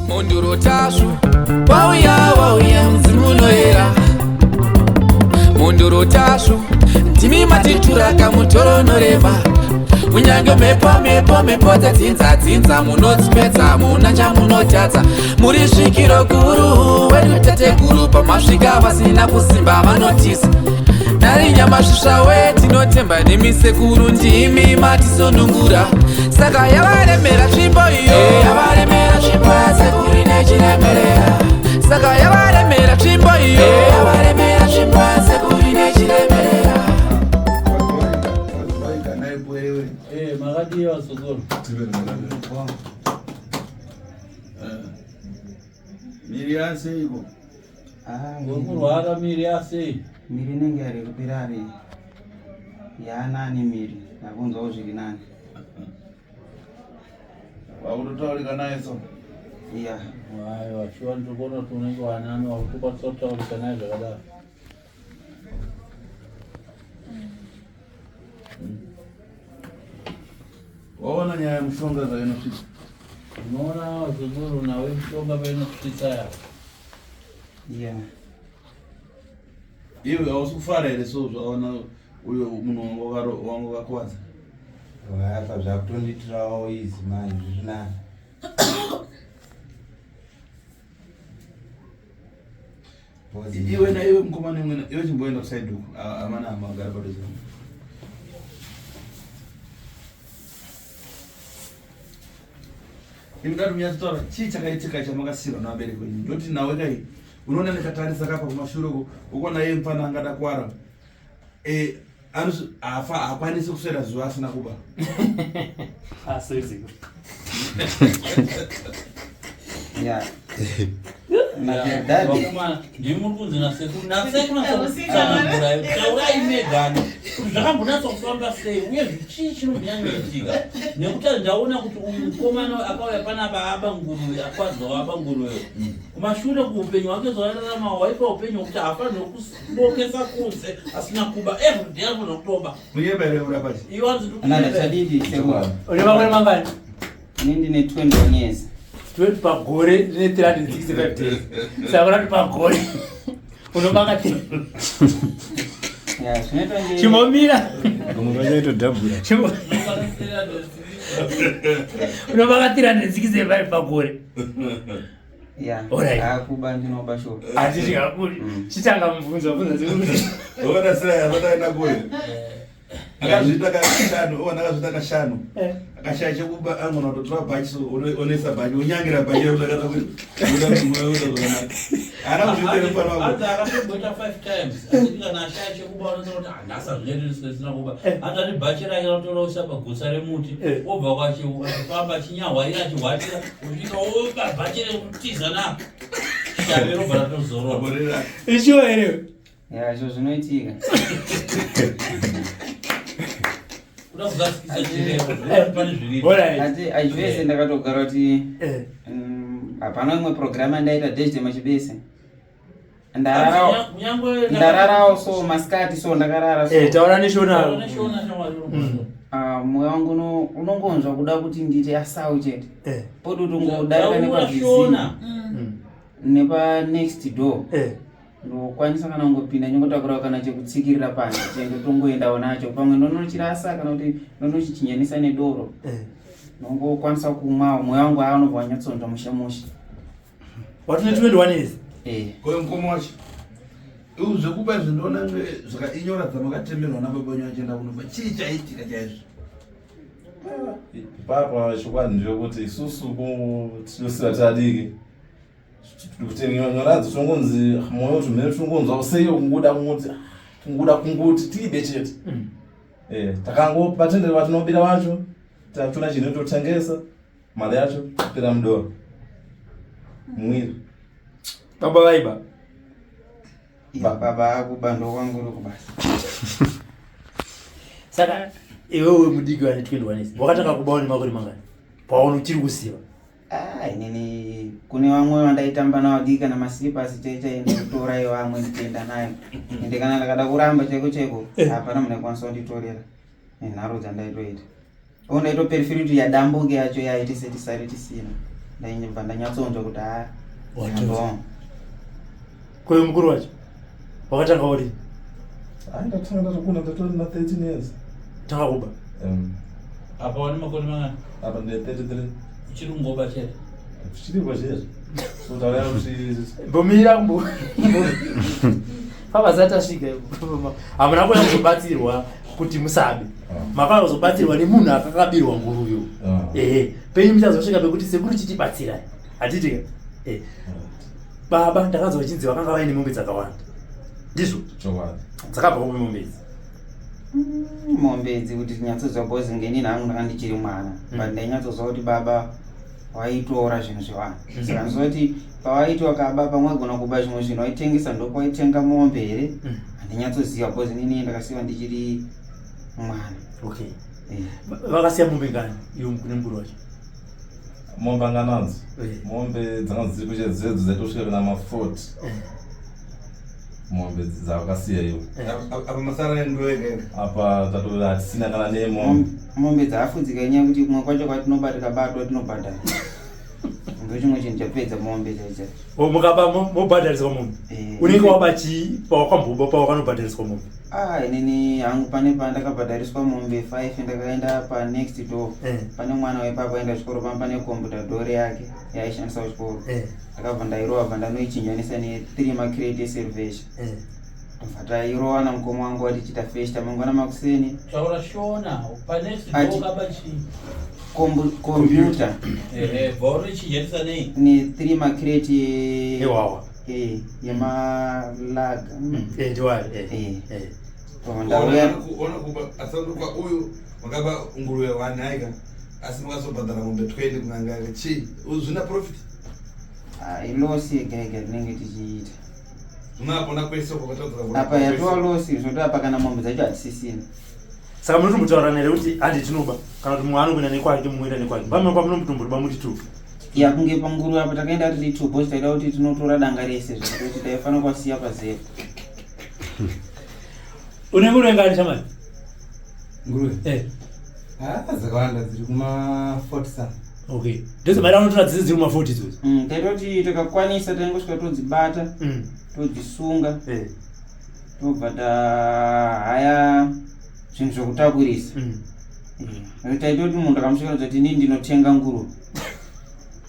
Mhondoro Tasvu wauya wauya mudzimu unoyera. Mhondoro Tasvu ndimi matitura kamutoro norema. Kunyange mhepo mhepo mhepo dzadzinza dzinza munodzipedza muna chamunotadza. Muri svikiro guru wedu tateguru pamasvika vasina kusimba vanotiza. Nari nyamasvisva we tinotemba nemi sekuru ndimi matisunungura. Saka yavaremera tsvimbo iyo, yavaremera tsvimbo yasekuru ine chiremerera. Saka yavaremera tsvimbo iyo, yavaremera tsvimbo yasekuru ine chiremerera. Makadii vazukuru? Miri yaseiko? Wekurwara miri yasei? Miri inenge yari kupera ari yaanani miri ndakunzwawo zviri nani. Wakutotaurika naye so? Iya. Aiwa, shuwa ndiri kuona kuti unenge wanani wakutokwanisa kutaurika naye zvakadaro. Waona nyaya yemushonga zvainosvitsa? Unoona vazukuru nawe mushonga vainosvitsa ya. Iya. Iwe hausi kufara here so zvaona uyo munhu wangu wakakuvadza? Apa zvakutondiitirawo izi manje zviri nani. Iwe na iwe mukomana imwe iwe chimboenda kuside uku amana hama agara padhuze. Imi dati munyatsotaura chii chakaitika chamakasirwa navabereki venyu ndoti nawe kai unoona ndikatarisa kapa kumashure uko ukuona iye mufana angada kwara afa haakwanisi kuswera zuva asina kuba. Yeah. Daddy. Ndimi muri kunzi nasekuru nasekuru nasekuru taurai megani kuti zvakambonatsa kufamba sei uye chii chinombonyanyoitika nekuti ndaona kuti uyu mukomana akauya panapa aba nguruve akwadzawo aba nguruve kumashure kuupenyu hwake zvaararama waipa upenyu hwekuti haafanirwi kubokesa kunze asina kuba everyday anofanira kutoba. Munyeba here urapachi? Iwe hanzi Anana chadidi sekuru. Une makore mangani? Ini ndine 21 years. 20 pagore rine 365 days. Saka unati pagore unobaka Yeah, zvinoitwa nge chimbomira. Vamwe vachaitodhabhura. Unobaka 365 pagore. Yeah. Alright. Akuba ndinoba sure. Handiti hakuri. Chitanga mubvunzo bvunza sekuru. Waona sira yavakaenda kure. Akazviita kashanu, owana akazviita kashanu. Akashaya chekuba angona kutotora bhachi so onoisa bhachi, onyangira bhachi rekuti kuti uda uda zvakanaka. Haana kuzviita mufana wako. Hanzi akatomboita 5 times achiti kana ashaya chekuba unoona kuti handasa zvinoita zvisina kuba. Hanzi bhachi rake ranotora oisa pagutsa remuti obva kwacho achifamba achinyahwaira achihwatira kusvika oba bhachi rekutiza na shave robva ratozorora. Ishuwa here? Yeah, izvo zvinoitika. Kuda kuzadzikisa chirevo pane zviripo. Alright. Ati aizvese ndakatogara kuti hapana imwe program yandaita Dezde Machibese. Ndararawo Kunyangwe ndararawo so masikati so ndakarara so. Taura neshona. Neshona shamwari unogona. Moyo wangu unongonzwa kuda kuti ndiite asau chete. Podi kuti ungodarika Taura nepavhizi shona. nepa next door. Ndokwanisa kana kungopinda nyongotakura kana chekutsikirira panze chendo tongoendawo nacho pamwe ndonochirasa kana kuti ndonochichinjanisa nedoro. Ndongokwanisa kumwawo moyo wangu aunobva wanyatsonzwa mushe mushe. Watine 21 years. Koyo mukoma wacho. Iwe zvekuba izvi ndoona zvakainyora dzamakatemerwa nababa wenyu achienda kunoba chii chaitika chaizvo? Papa chokwadi ndechekuti isusu tinosiya tadiki kuti nyoradzo tinongonzi moyo kuti mhene tinongonzwa sei kungoda kungoti kungoda kungoti tiibe chete. Takango patendere vatinobira vacho tatona chinhu totengesa mari yacho pera mudoro mwiri. Baba vaiba. Baba akuba ndokwangu rokubasa. Saka iwewe mudiki wane 21 years wakatanga kuba une makore mangani paona uchiri kuziva? Inini kune vamwe vandaitamba navo diki kana maslippers chai chai ndikutora iwo amwe ndichienda nayo. Ende kana ndakada kuramba chaiko chaiko hapana munhu aikwanisa kunditorera nenharo dzandaitoita. Ndaitoperiferi kuti yadambuke yacho yaite setisare tisina. Ndaibva ndanyatsonzwa kuti haa Watodzi. ndoo. Koyo mukuru wacho wakatanga uri Ai, ndatanga ndatokunda, ndatori na 13 years. Tanga kuba. Apa wane makore mangani? Apa ndine 33. Uchiri kungoba chete? Chiripo chete. So tauya kuti Mbomira mbo. Papa zatasvika. Hamuna kuya kuzobatsirwa kuti musabe. Makauya kuzobatsirwa nemunhu akakabirwa nguruyo. Ehe, penyu muchazosvika pekuti sekuru chitibatsirai. Hatiti ka? Eh. Baba ndakanzwa vachinzi vakanga vaine mombe dzakawanda. Ndizvo? Chokwadi. Dzakabva kupi mombe idzi? Mombe idzi kuti tinyatsozwa because ngenini hangu ndanga ndichiri mwana. But ndainyatsoziva kuti baba waitora zvinhu zvevanhu. Saka ndinozoti pawaiti wakaba pamwe waigona kuba zvimwe zvinhu waitengesa ndopawaitenga mombe here? Handinyatsoziva because inini ndakasiiwa ndichiri mwana. Okay. Vakasiya mombe ngani iwe kune mukuru wacho? Mombe anganadzo. Mombe dzanga dziri kuche dzedzo dzaitosvika kana ma 40. Mombe dzavakasiya ivo. Apa masara nenguruve yega yega. Apa tatova hatisina kana nemombe. Mombe dzaafudzika inyaya yekuti kumwe kwacho kwatinoba tikabatwa tinobhadhara. Ndochimwe chinhu chapedza mombe chaicho. O, mukaba mobhadhariswa mombe. Unenge waba chii pawakamboba pawakanobhadhariswa mombe? Ah, inini hangu pane pandakabhadhariswa mombe 5 ndakaenda pa next door. Pane mwana wepapo aenda kuchikoro pamba pane computer door yake yaaishandisa kuchikoro. Ndakabva ndairova bva ndanoichinjanisa ne 3 macrate eservesha. Ndobva tairowa namukoma wangu watichiita festa mangwana makuseni. Taura Shona, pa next Ati- door kaba chii? Computer. Ehe, bva unoichinjanisa nei? Ne 3 macrate Ewawa. Yemalaga. Ndiwayo. Ndobva ndauya Ona kuba asanduka uyu makaba nguruve 1 haika asi makazobhadhara mombe 20 kun'anga yake chii? Zvina profit? Ah, ilosi yega yega tinenge tichiita. Zvinoapona kwese uko kwatadzika Apa yatova losi zvoti apa kana mombe dzacho hatisisina. Saka munotombotaurana here kuti handi tinoba kana kuti mumwe anokuenda nekwake mumwe oenda nekwake? Pamwe pamunotomboba muri two. Ya kunge panguru apa takaenda tiri two because taida kuti tinotora danga rese zvekuti taifanira kuwasiya pazero. Une nguruve ngani shamani? Nguruve? Eh. Ah, dzakawanda dziri kuma 40 some. Okay. Ndozvo maida unotora dzese dziri kuma 40 idzodzo. Taida kuti takakwanisa taingosvika todzibata, todzisunga, tobva tahaya zvinhu zvekutakurisa. Nekuti taida kuti munhu akamusvika kuti inini ndinotenga nguruve.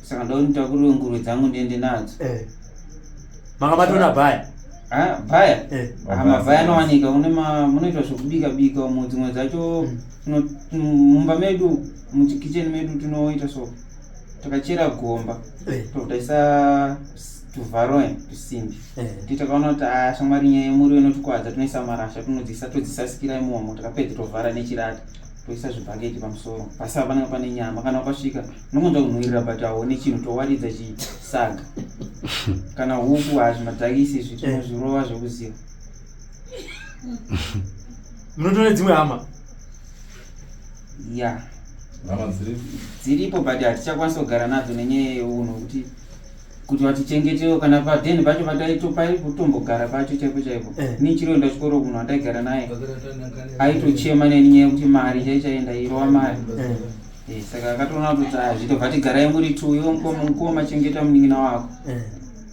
Saka ndoda kuti nditakurire nguruve dzangu ndiende nadzo. Manga matona bhaya? Ah, bhaya? Ah, mabhaya anowanika, munoitwa zvekubika bika umu, dzimwe dzacho mumba medu, muchikicheni medu tinoita so. Takachera gomba, totaisa tuvharoe tusimbi. Ti takaona kuti shamwari nyaya yemuriwo inotikwadza, tinoisa marasha, tinodzisa, todzisasikira imomo, takapedza tovhara nechirata. Toisa zvibhaketi pamusoro. Pasi apa panenge pane nyama, kana wakasvika unongonzwa kunhuhwirira but hauoni chinhu, towaridza chisaga. Kana huku, zvimadhakisi izvi tinozvirova zvekuziva. Munotora dzimwe hama? Ya. Hama dziripo? Dziripo but hatichakwanisa kugara nadzo nenyaya yeunhu kuti vatichengetewo kana padheni pacho pataitombogara pacho chaipo chaipo. Ini chiroenda chikoro munhu wandaigara naye aitochema neni nyaya yekuti mari chaichaenda irova mari. Saka akatoona kuti zvitobva tigarai muri two, iwe mukoma chengeta munin'ina wako.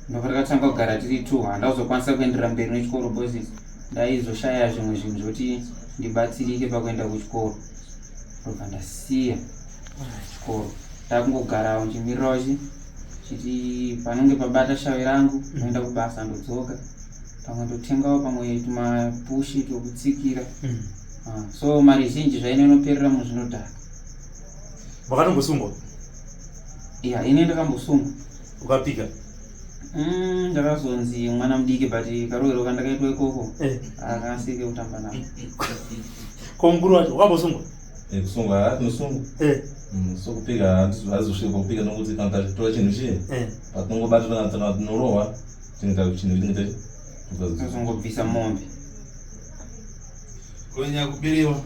Ndobva takatanga kugara tiri two, handazokwanisa kuenderera mberi nechikoro because ndaizoshaya zvimwe zvinhu zvekuti ndibatsirike pakuenda kuchikoro. Ndobva ndasiya chikoro. Ndakungogarawo ndichimirirawo chiti panenge pabata shavi rangu, ndoenda kubasa ndodzoka. Pamwe ndotengawo pamwe tumapushi twekutsikira. So mari zhinji zvaino inoperera muzvinodhaka. Wakatombosungwa? Ya, ini ndakambosungwa. Ukapika? Ndakazonzi mwana mudiki but karohero kandakaitwa ikoko, akasike kutamba nako. Ko mukuru wacho wakambosungwa? Kusungwa, tinosungwa. So kupika hazvisviki pakupika nokuti kana tachitora chinhu chiye, patinongobatwa kana tinorohwa, tinenge chinhu chinenge tozongobvisa mombe. Kunyanya kubiriwa.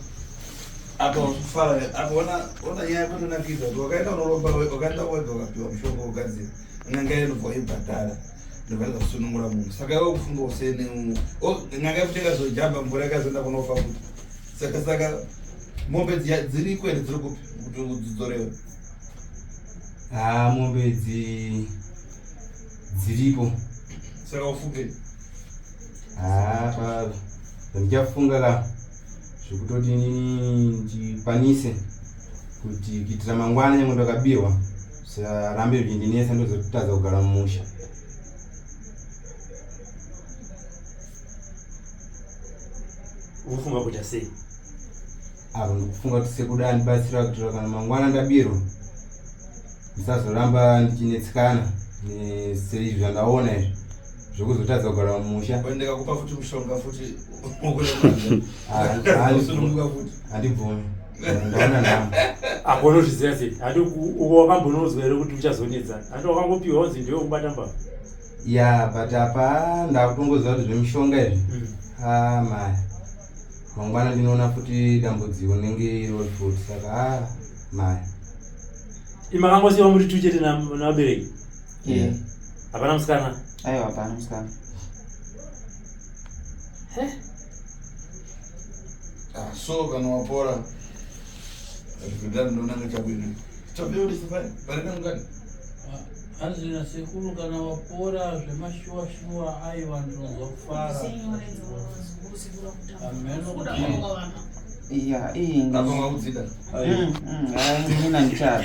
Apa usufara, apa ona nyaya yekutonakidza kuti wakaenda unoromba, wakaenda wega ukapiwa mushonga wokugadzira. N'anga inobva ibhadhara. Ndobva kusunungura munhu. Saka iwe kufunga usene n'anga yekuti ikazojamba mvura ikazoenda kunofa futi. Saka mombe dziriko here dziri kupi kuti udzidzorewe? Haa mombe idzi dziripo. Saka ufunge. Haa pa ndichafunga ka zvekutoti inini ndikwanise kuti kuitira mangwana nyangwe ndakabirwa zvisarambe zvichindinetsa ndozotadza kugara mumusha. Unofunga kuita sei? Apa ndikufunga kuti sekuda andibatsira kuitira kana mangwana ndabirwa ndisazoramba ndichinetsekana seizvi zvandaona izvi zvekuzotadza kugara mumusha. Ndikakupa futi mushonga futi handibvumi ndaona nhamo. Apo unozviziva sei? Handi uko wakambonoudzwa here kuti uchazonetsa? Handi wakangopiwa unzi ndiwe kubata mbavha? Ya but apa ndakutongoziva kuti zvemishonga izvi ah maya mangwana ndinoona futi dambudziko rinenge irori futi saka ah maya. Imakangosiwa muri two chete navabereki? Yeah. Hapana musikana? Aiwa hapana musikana. Ah, so kana wapora kudhara ndonanga chabwino chabwino Hanzi nasekuru kana wapora zvemashuwa shuwa aiwa ndinonzwa kufara. Hameno kuti Ya, iyi apa wakudzida inini handichada.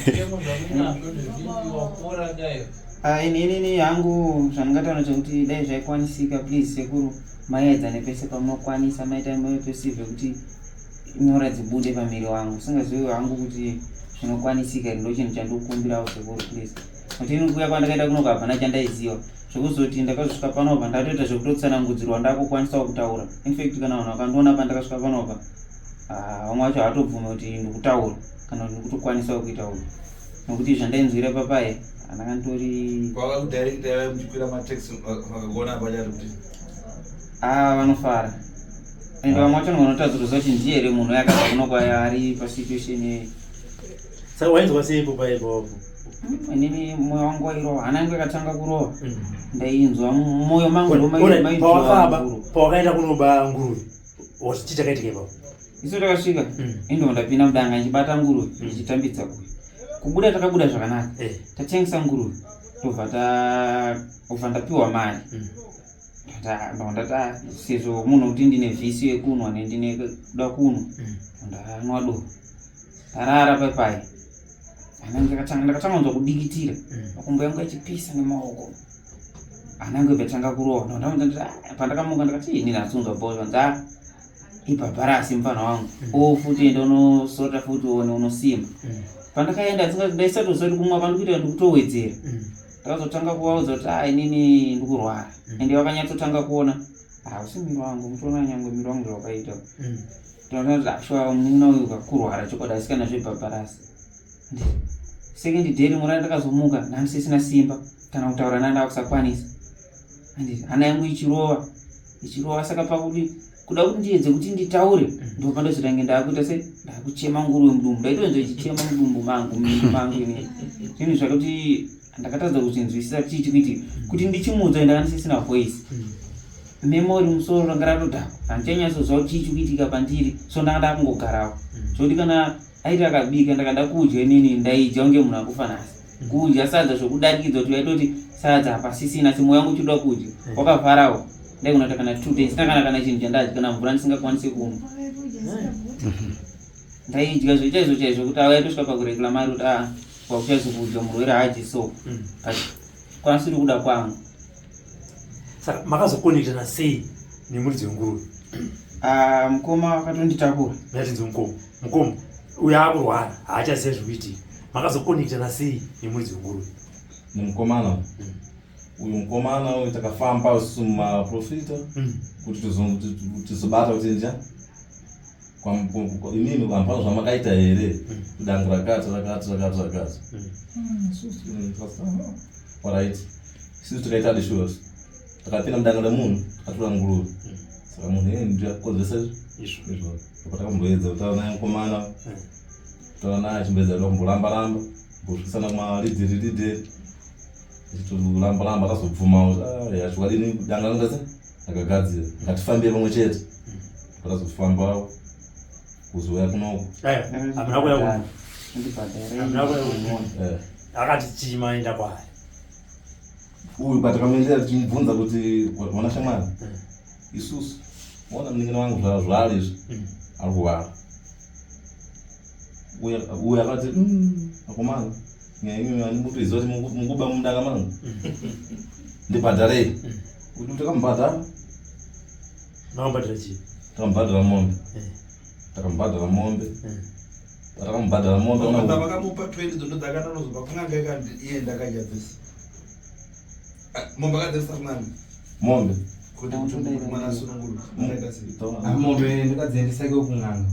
Zvitemo zvamunazvo ndezvipi wapora dai. Ah, inini hangu zvandingataura chekuti dai zvaikwanisika please sekuru maiedza nepese pamunokwanisa maita moyo pesive kuti nyora dzibude pamiri wangu singazivi hangu kuti zvinokwanisika here ndo chinhu chandikukumbirawo sekuru please nokuti ini kuuya kwandakaita kunoku hapana chandaiziva zvekuzoti ndakazosvika panopa ndatoita zvekutotsanangudzirwa ndakukwanisawo kutaura infact kana vanhu vakandiona pandakasvika panopa ah, vamwe vacho havatobvume kuti ndikutaura kana kuti ndikutokwanisawo kuita uyu nokuti zvandainzwira papaye handakandori wakakudirecta vai muchikwira mataxi vakakuona pachati kuti ah vanofara and vamwe vacho vanotadza kuziva kuti ndiye here munhu yakabva kuno kwayo ari pasituation iyi Saka wainzwa sei ipo paye pawapo? Inini moyo wangu wairova, hana yangu yakatanga kurova, ndainzwa moyo mangu ndo Pawakaba, maidzwa. pawakaenda kunoba nguruve, chii chakaitika ipapo? Isu takasvika indo ndapinda mudanga ndichibata nguruve ndichitambidza kuyo kubuda takabuda zvakanaka tatengesa nguruve tobva ta ndapiwa mari ndati sezvo munhu kuti ndine vhisi yekunwa nendine kuda kunwa ndanwa doro ndarara pai ndakatanga kunzwa kudikitira makumbo yangu achipisa nemaoko hana yangu ikatanga kurova pandakamuka ndakati ini ndasunzwa bhozva nza ibhabharasi mufana wangu o futi enda unosota futi uone unosimba pandakaenda ndaisatoziva kuti kumwa kwandikuita ndikutowedzera ndakazotanga kuvaudza kuti a inini ndikurwara ende vakanyatsotanga kuona hausi miri wangu mutoona nyangwe miri wangu zvawakaita tinoona kuti shuwa munin'ina uyu kakurwara chokwadi asi kana zvebhabharasi second day rimwe randakazomuka ndandisisina simba kana kutaura nanda kusakwanisa hana yangu ichirova ichirova saka pakuti kuda kuti ndiedze kuti nditaure ndipo pandozotange ndaakuita se ndaakuchema nguruve mudumbu ndaitonzwa ichichema mudumbu mangu mumiri mangu ini zvinhu zvekuti ndakatadza kuzvinzwisisa chii chikuitika kuti ndichimuudza ndanga ndisisina voice memory musoro ranga ratodhakwa handichanyatsoziva kuti chii chikuitika pandiri so ndanga ndakungogarawo zvokuti kana aiti akabika ndakada kudya inini ndaidya kunge munhu akufa nhasi kudya sadza zvokudarikidza kuti waitoti sadza hapasisina asi moyo wangu uchida kudya wakavharawo ndaigona kuita kana 2 days ndisina kana kana chinhu chandadya kana mvura ndisingakwanisi kumwa ndaidya zvechaizvo chaizvo kuti awaitosvika pakurekula mari kuti a wakuchazi kudya murwere haadyi so but kwansiri kuda kwangu. Saka makazokonekitana sei nemuridzi wenguruve? Ah, mukoma vakatonditakura. Ndatinzi mukoma. Mukoma uyo akurwara haachaziva zvekuitika. Makazokonekitana sei nemuridzi wenguruve? Nemukomana uyu mukomana uyu takafamba isusu mumaprofita kuti tizobata kuti nja inini hapana zvamakaita here dango rakati rakati rakati rakati orit isusu tikaita adishures takapinda mudanga remunhu takatora nguruve saka munhu iye ndiye akonzeresa izvo patakamboedza kutaura naye mukomana kutaura naye achimboedza kuda kumboramba ramba kumbosvikisana kumalidheri lidheri achitoramba ramba akazobvuma kuti ah, chokwadi danga rangase ndakagadzira ngatifambire pamwe chete patazofamba kuzouya kunoku hamuna kuya kuno. Hamuna kuuya kumuona. Eh. Akati chii maenda kwaari? Uyu patakamuendera tichimubvunza kuti wana shamwari isusu ona munin'ina wangu zvaari izvi ari kurwara. Uyu akati akomana nyaya imimi andimbotoiziva kuti mukuba mudanga mangu ndibhadharei. Kuti takamubhadhara. Makamubhadhara chii? Takamubhadhara mombe. Takamubhadhara mombe. Takamubhadhara mombe. Vamwe vakamupa 20 dzondo dzakananozobva kun'anga ikandi iye ndakadya dzese. Mombe akadzirisa kun'anga. Mombe. Kuti kuti mwana asunungurwe. Makaita sei? Mombe ndakadziendesa iko kun'anga.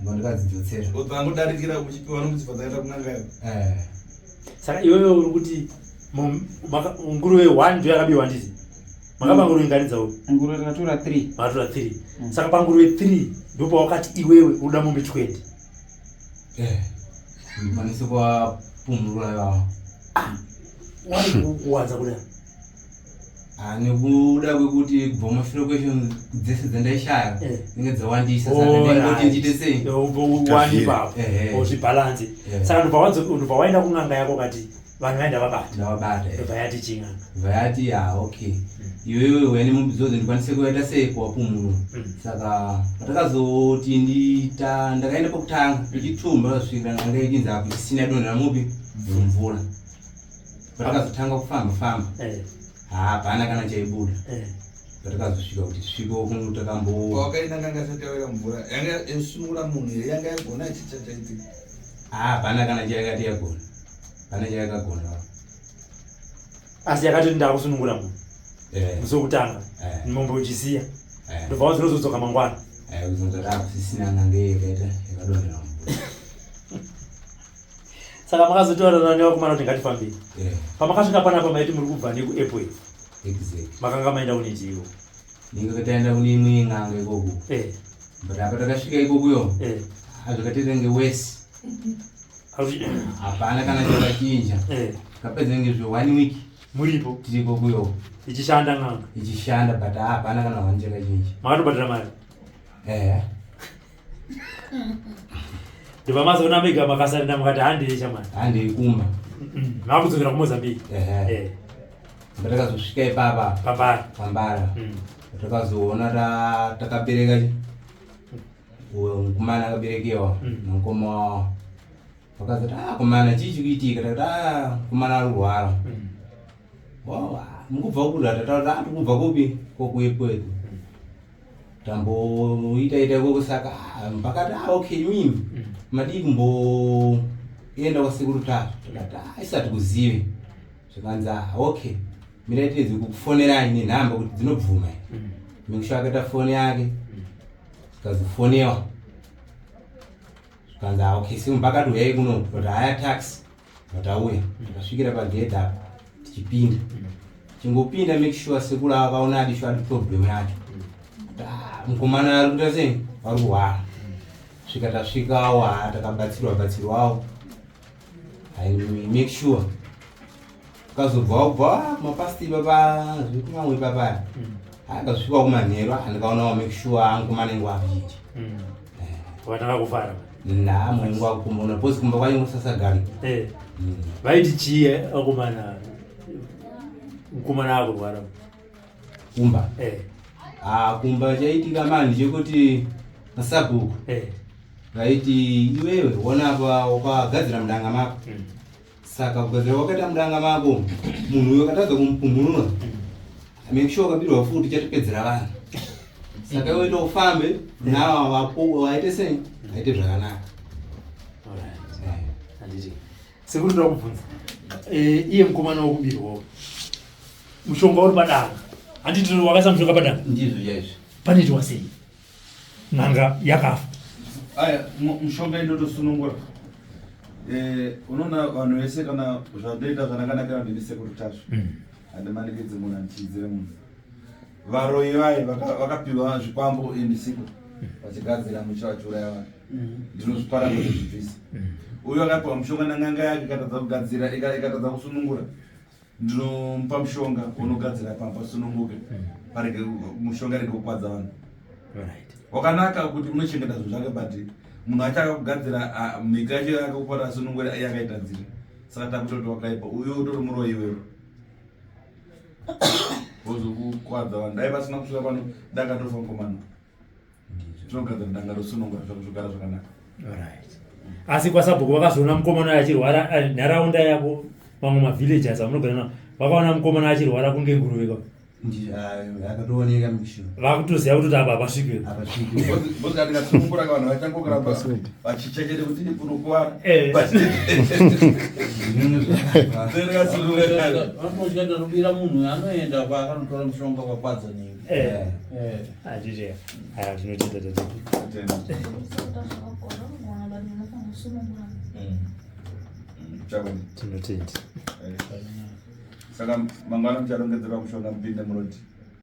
Ndikadzidzotsera. Dzangodarikira uchipiwa nokudzibva dzaenda kun'anga iyo. Saka iwewe uri kuti nguruve 1 ndiyo yakabiwa handiti? Makaba nguruve ngani dzavo? Nguruve takatora 3. Makatora 3. Saka panguruve 3 ndipo wakati iwewe unoda mombe 20. Ndikwanise kuwapumurura iwawo. Wari kuwanza kudai. Nekuda kwekuti kubva mumashure kwesho dzese dzandaishaya dzinge dzawandisa saka ndaingoti ndiite sei? Wani ipapo. Uzvibhalanse. Saka ndobva waenda kun'anga yako ukati vanhu vaenda vabata. Ndavabata. Ndobva yati chii n'anga? Ndobva yati ya okay. Iwewe uya nemombe dzodzo ndikwanise kuita sei kuwapumurura. Saka patakazoti ndakaenda pokutanga ndichitumba kusvikira n'anga ichinzi hakuchisina donha mupi mvura. Patakazotanga kufamba famba. Hapana kana chaibuda. Patakazosvika kuti tisvike kuno takambo Pawakaenda n'anga isati yawira mvura yanga yasunungura munhu here yanga yagona chichachaitika. Hapana kana chayakati yagona. Pana chayakagona. Asi yakatoti ndakusunungura munhu. Musi wekutanga. Mombe uchisiya. Ndobva wazozodzoka mangwana. Kuzonzwa takusisina n'anga yakaita yakadonhera mvura. Saka makazotaurana nevakomana kuti ngatifambei. Pamakasvika panapa maiti muri kubva nekuAirport. Exactly. Makanga maenda kune chiiko? Ndinge taenda kune imwe n'anga ikoko. But apa takasvika ikokuyo. Zvakatoita nge worse. Hapana kana chakachinja. Kapedza nge zve 1 week. Muripo. Tiri ikokuyo. Ichishanda n'anga. Ichishanda but hapana kana one chakachinja. Makatobhadhara mari? Ndobva mazoona mega makasarenda mukati handei chamani. Handei kumba. Makudzokera kuMozambique. Patakazosvika ipapa. Pambara. Pambara. Takazoona takabereka mukomana akaberekewa nomukoma wavo. Vakazoti komana chii chikuitika? Takati mukomana ari kurwara. Mukubva kupi? Tataura tikubva kupi? KokuEpworth. Tamboita ita ikoko saka pakati okay imimi madii kumboenda kwasekuru Tasvu. Takati isati kuzive. Zvikanzi okay mirai tiedze kukufonerai nenhamba kuti dzinobvuma. Mikusha akaita foni yake zikazofonewa. Zvikanzi okay simu pakati uyai kuno kuti haya taxi vatauya. Takasvikira pagedhi apa tichipinda. Chingopinda make sure sekuru akaona adisho adi problem yacho. Mukomana ari kuita sei? Ari kurwara. Svika tasvikawo takabatsirwa batsirwawo. Make sure tukazobvawo bva kumapasti ipapa zvekumamwe ipapa. Akasvikawo kumanheru ndikaonawo make sure mukomana ingu akuchinja. Wakatanga kufara. Mwengu akukumona because kumba kwacho kusasagari. Vaiti chii akomana mukomana akurwara? Kumba. Kumba chaitika manje chekuti masabhuku vaiti iwewe wona apa wakagadzira mudanga mako. Saka kugadzira wakaita mudanga mako munhu uyo akatadza kumupumhunura. Make sure wakabirwa futi chatipedzera vanhu. Saka iwe ita ufambe nawa waite sei? Aite zvakanaka. Handiti. Sekuru ndoda kubvunza. Iye mukomana wokubirwawo. Mushonga uri padanga. Handiti wakaisa mushonga padanga? Ndizvo chaizvo. Panoitwa sei? N'anga yakafa. Aya, mushonga inotosunungura. Unoona vanhu vese kana zvandoita zvandakanakira ndini sekuru Tasvu. Handimanikidzi munhu, handichidzire munhu. Varoyi vaye vakapiwa zvikwambo indisiko vachigadzira muchira vachiuraya vanhu. Ndinozvipara kuti zvibvise. Uyu akapiwa mushonga nan'anga yake ikatadza kugadzira, ikatadza kusunungura. Ndinomupa mushonga unogadzira pamba sununguke. Parege mushonga rege kukwadza vanhu. Wakanaka kuti unochengeta zvinhu zvake but Munhu acho akakugadzira mhiko yacho akakupara asunungure iye akaitadzira. Saka takutoti wakaipa uyo utori muroyi iwewe. Wozokukwadza vanhu. Dai vasina kusvika pano dakatofa mukomana. Tinogadzira danga rosunungura zvogara zvakanaka. Alright. Asi kwasabhuku vakazoona mukomana uyu achirwara nharaunda yako mamwe mavillagers amunogara nawo vakaona mukomana achirwara kunge nguruve ka. Akatooneka mishu. Vakutoziva kuti apa hapasvikwe. Hapasvikwe. Bozi kati kasunungura vanhu vachangoramba vachichekete kuti kunokuwara. Vanototyandorubira munhu anoenda kwaakanotora mushonga kwakwadza nhingi. Handiti aya tinotenda tete. Tinotenda. Saka mangwana mucharongedzerwa mushonga mupinde muroti.